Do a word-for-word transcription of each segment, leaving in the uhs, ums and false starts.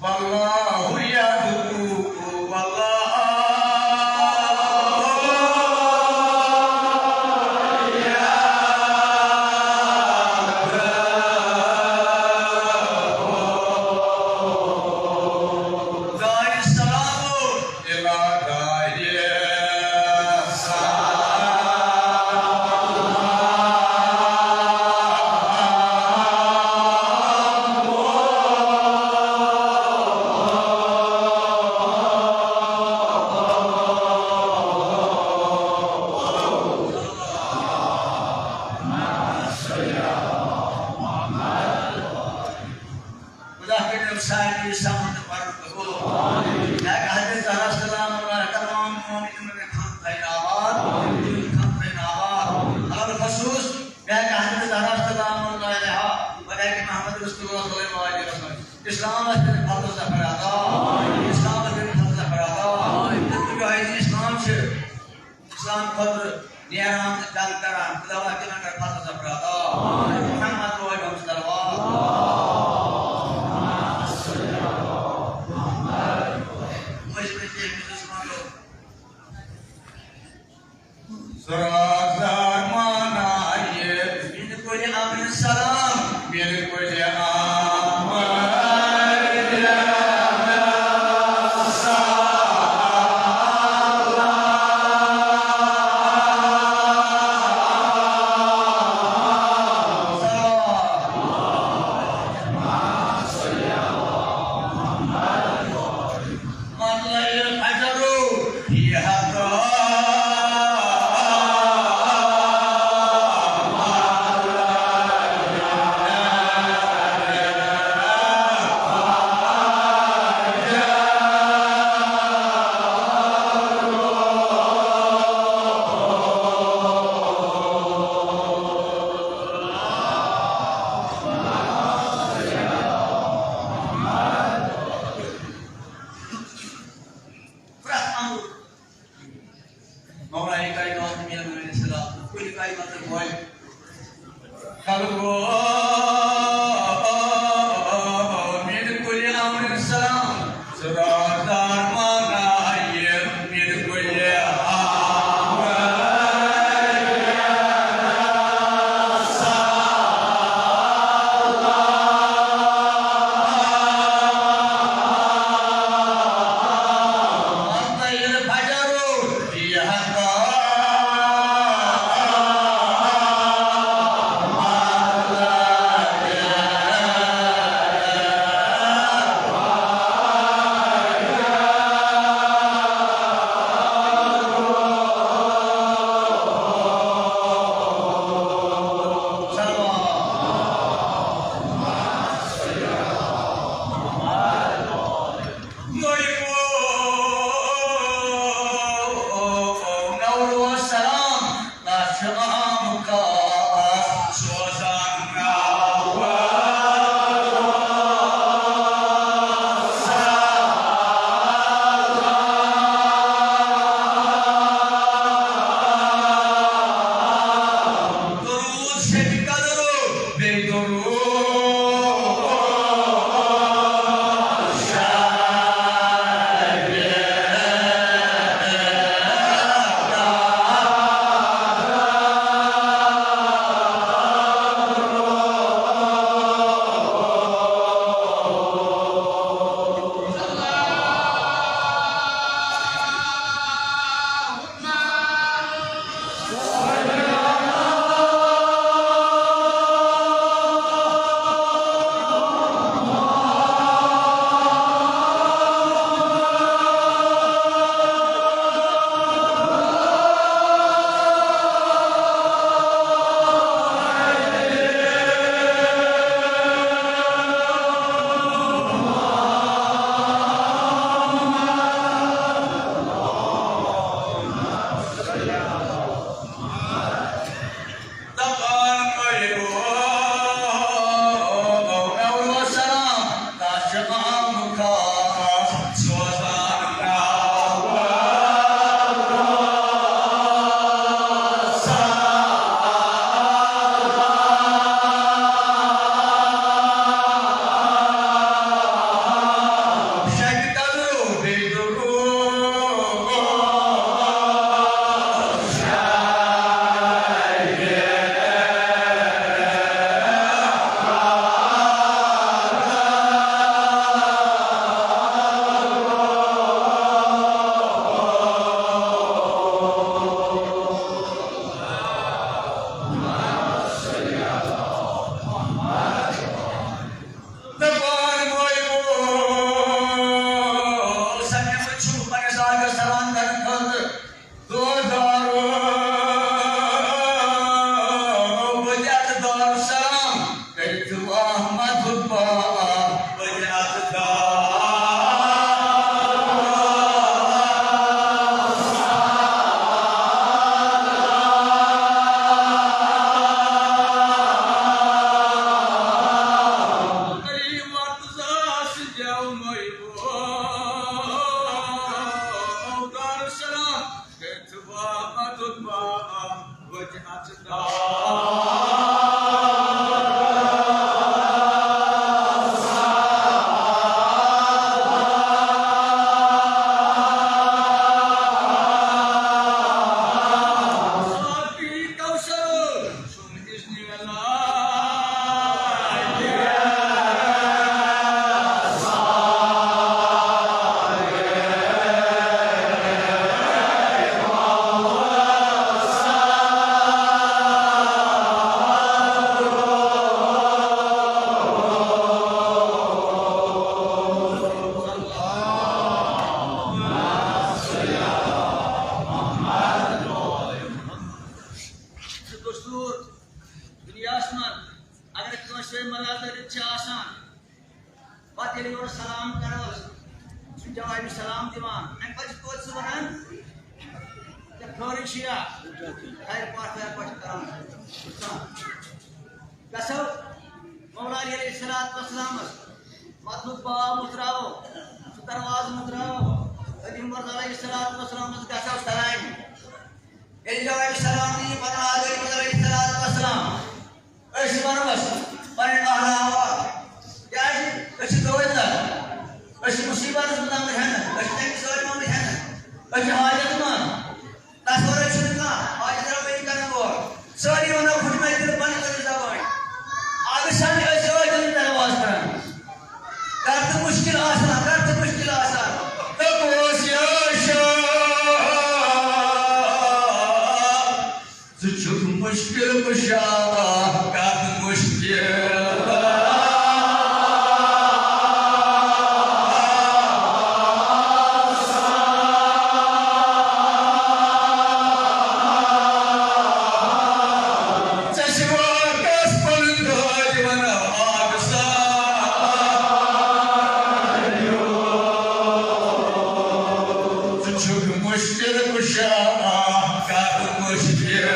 والله يدعو، والله دار السلام. خدا کٔرِنَم سارنٕے سَمُن تہٕ پَرُن قبوٗل۔ مےٚ ہیٚکہِ حضرت زہرا سلام اللہ تمام مومنین ہُنٛد خانہٕ تھاوِن آباد، تِہُنٛد خانہٕ تھاوِن آباد۔ علی الخصوص، مےٚ ہیٚکہِ حضرت زہرا سلام اللہ علیہا، مےٚ ہیٚکہِ محمد رسول اللہ صلی اللہ علیہ وسلم، اسلامس کٔرِتھ فضل ظفر عطا، اسلامس کٔرِتھ فضل ظفر عطا۔ تہٕ مجاہدین اسلام چھِ اسلام خٲطرٕ نیران تہٕ جنگ کران، خداوند تِمن کر فضل ظفر عطا۔ محمد روزِ ہُنٛد صلوات۔ مٔنٛزۍ مٔنٛزۍ ییٚمہِ وِزِ أسۍ ونو، سراسر مانا یہ، بالکل امن سلام، بالکل امن تمام خاص سوزان ناو۔ دپان وٲے وول، سمے منٛز چھُ پننِس آقا سلام کرنہٕ خٲطرٕ دور دارو، بہٕ دِتھ دارُ سلام کٔرِتھ احمد خطبہ، بہٕ دِتھ دارُ سلام۔ کریم مرتضیٰ سٕنٛدیو نٲیِبو دارُ سلام کٔرِتھ وامدُن وام وجہت دار۔ ساقی کوثر دستور دُنیاہَس منٛز اگر کٲنٛسہِ سۭتۍ ملاقات چھِ آسان، پتہٕ ییٚلہِ یورٕ سلام کرو، سُہ چھُ جوابِ سلام دِوان۔ اَمہِ پتہٕ چھُ توتہِ سُہ وَنان، "ژےٚ خٲرٕے چھُیا؟" خیر پٲٹھۍ، خیر پٲٹھۍ کران۔ گژھو مولا علی علیہ الصلوۃ والسلامس مطلوب باب مُتراوو، سُہ دروازٕ مُتراوو، علی مرض علیہ الصلوۃ والسلامس گژھو سلامہِ۔ ییٚلہِ جوابِ سلام دِیہِ پنُن آقا علی مرض علیہ الصلوۃ والسلام، أسۍ وَنوس پنٕنۍ اہل احوال، کیٛازِ أسۍ چھِ دٲدۍ نہ، أسۍ چھِ مُصیٖبتَس منٛز آمٕتۍ ہٮ۪نہٕ، أسۍ چھِ تٔمِس سۭتۍ آمٕتۍ ہٮ۪نہٕ، أسۍ چھِ حاجت منٛد، تَس وَرٲے چھُنہٕ کانٛہہ حاجت رَوٲیی کَرَن وول۔ سٲری وَنو پھٕٹمَے دِلہٕ پَنٕنۍ پَنٕنۍ زبٲنۍ۔ اَدٕ سَمہِ أسۍ ٲدۍ دِلہٕ درواز کَران۔ کَر تہٕ مُشکِل آسان، کَر تہٕ مُشکِل آسان۔ تَپوس یا شاہ۔ ژٕ چھُکھ مُشکِل کُشا، کَتھ مُشکِل۔ ژےٚ سِوا کَس پَنُن دٲدۍ وَنو آبہٕ سان۔ ژٕ چھُکھ مُشکِل کُشا، کَتھ مُشکِل۔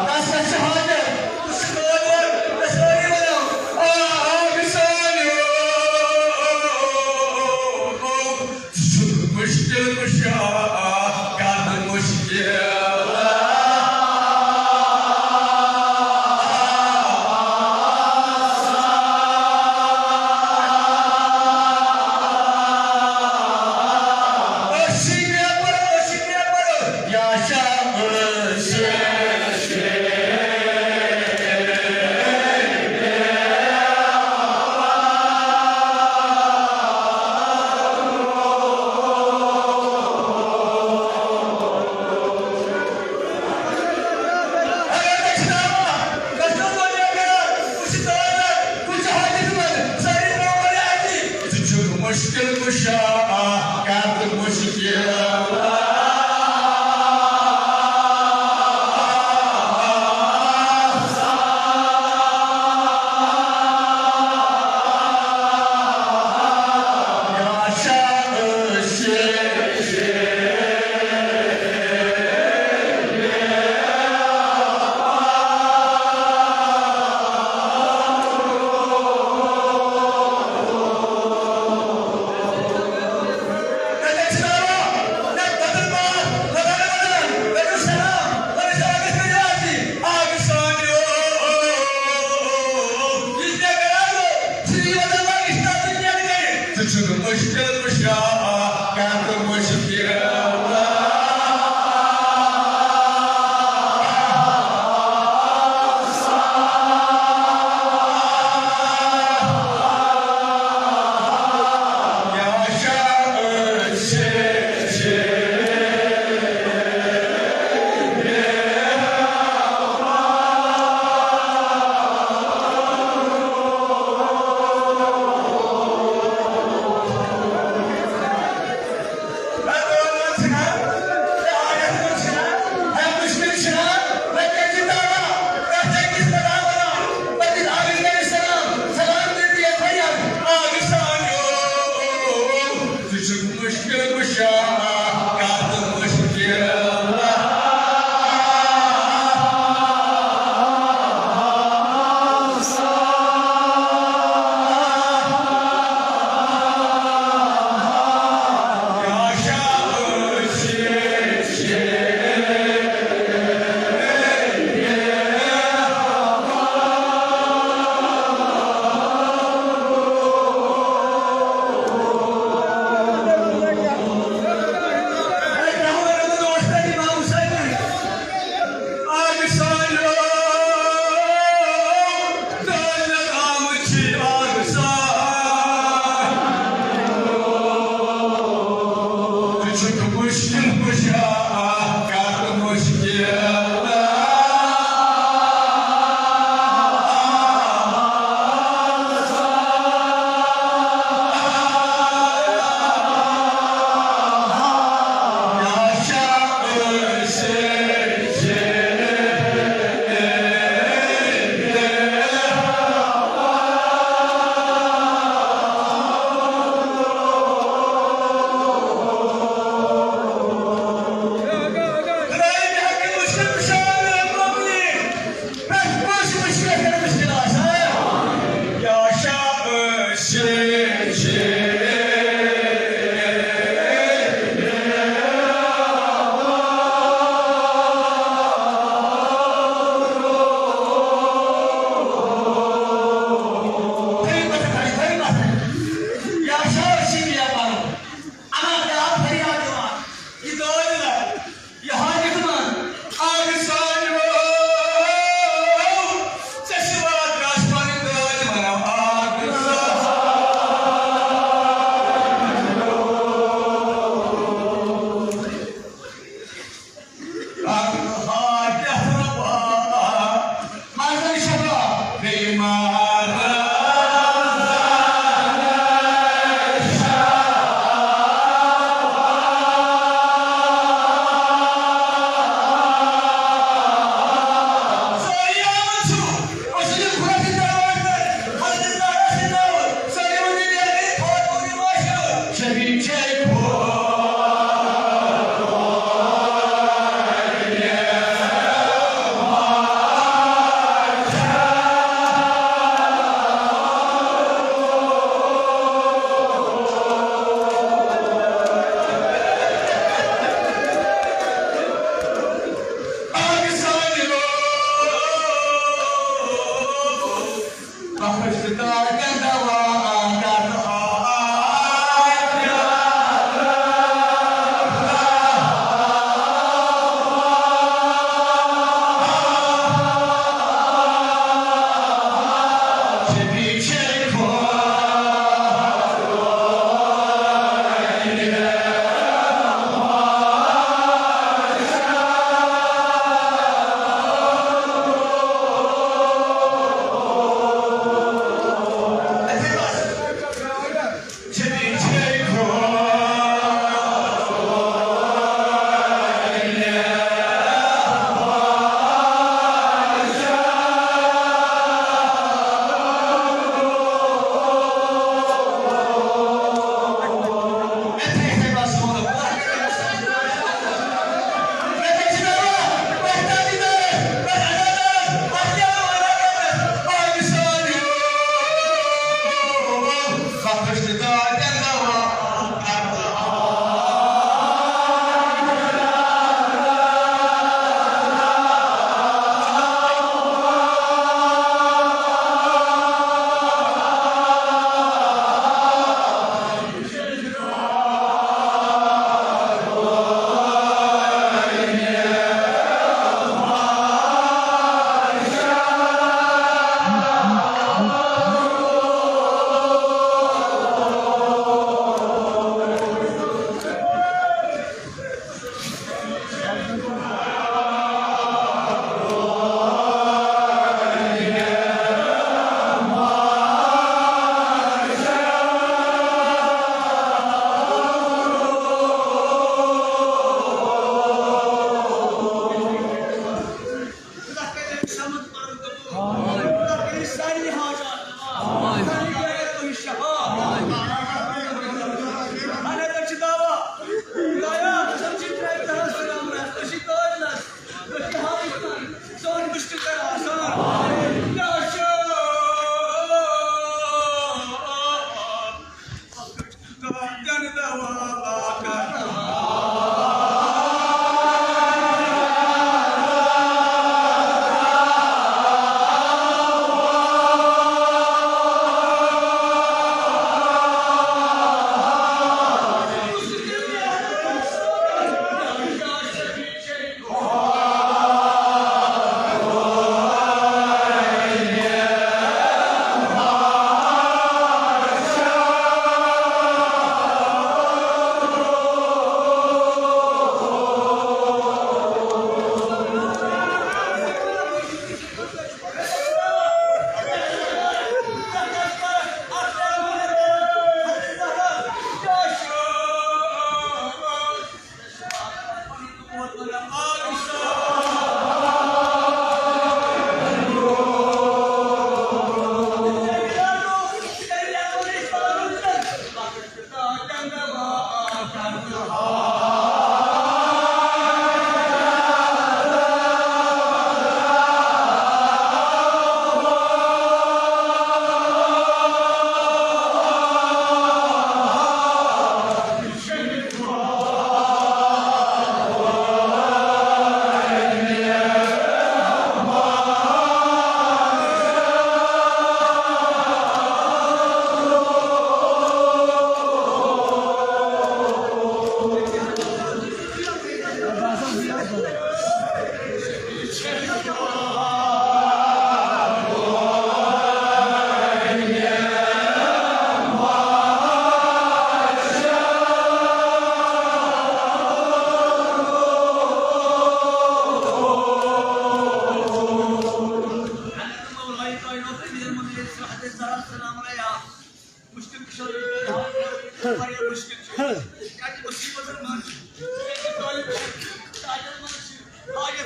کَس کَس چھِ حاجت؟ کُس چھُ قٲدِر؟ أسۍ سٲری وَنو، آ، آ، مِثال۔ ژٕ چھُکھ مُشکِل کُشا، کَتھ مُشکِل۔ أسۍ چھِ نٮ۪بر، أسۍ چھِ نٮ۪بر، یا شاہ، أسۍ چھِ ژٕ چھُکھ مُشکِل کُشا، کَتھ مُشکِل۔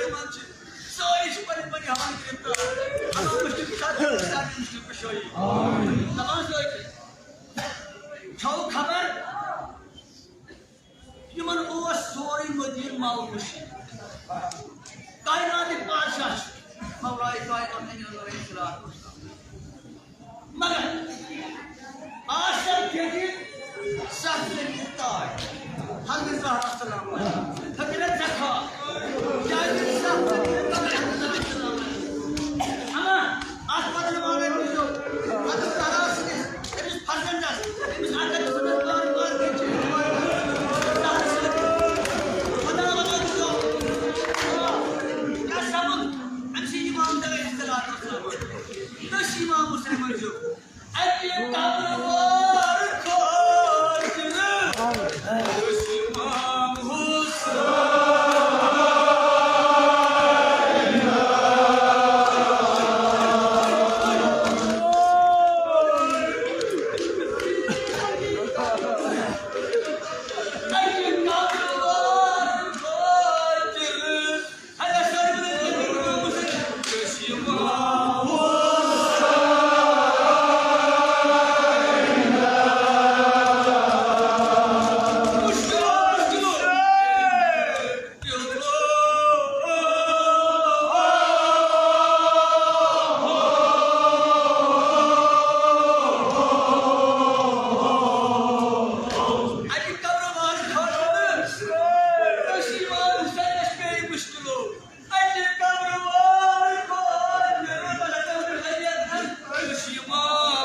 منٛز چھِ سٲری چھِ پنٕنۍ پنٕنۍ حوالہٕ گرفتار۔ اللہ مُشکِل کُشا، سارنٕے مُشکِل کُشٲیی۔ دَپان چھِ، چھَو خبر، یِمن اوس سورُے مدیٖنہٕ ماوُس نشیٖن۔ کائناتٕکۍ بادشاہ چھِ مولائے کائنات نبی علیہ الصلوۃ والسلام۔ مگر آسن کھیٚتہِ ستھ زٔمیٖن تاج۔ حضرت زہرا سلام علیہا۔ حضرت زکھا۔ کیٛازِ ستھ زٔمیٖن تاج حضرت زہرا سلام علیہا؟ اما اتھ بدل والے بوٗزِو۔ حضرت زہرا سٕنٛدِس أمِس فرزندس، أمِس اکھ أکِس سٕنٛدِس بار بار گٔے چھِ۔ زہرا سٕنٛدِس خدا وَنان چھُ، کیٛاہ سَمُد؟ أمۍ سٕنٛدۍ امام علیہ الصلوۃ والسلام۔ تٔسۍ امام حسین منٛز چھُ۔ اَتہِ قبر وار خٲطرٕ تٔسۍ امام حسین۔ اَتہِ قبر وار خٲطرٕ اَتہِ قبر وار خٲطرٕ تٔسۍ امام حسینس پیٚیہِ مُشکِلو۔ اَتہِ قبر وار خٲطرٕ تٔسۍ امام حسین۔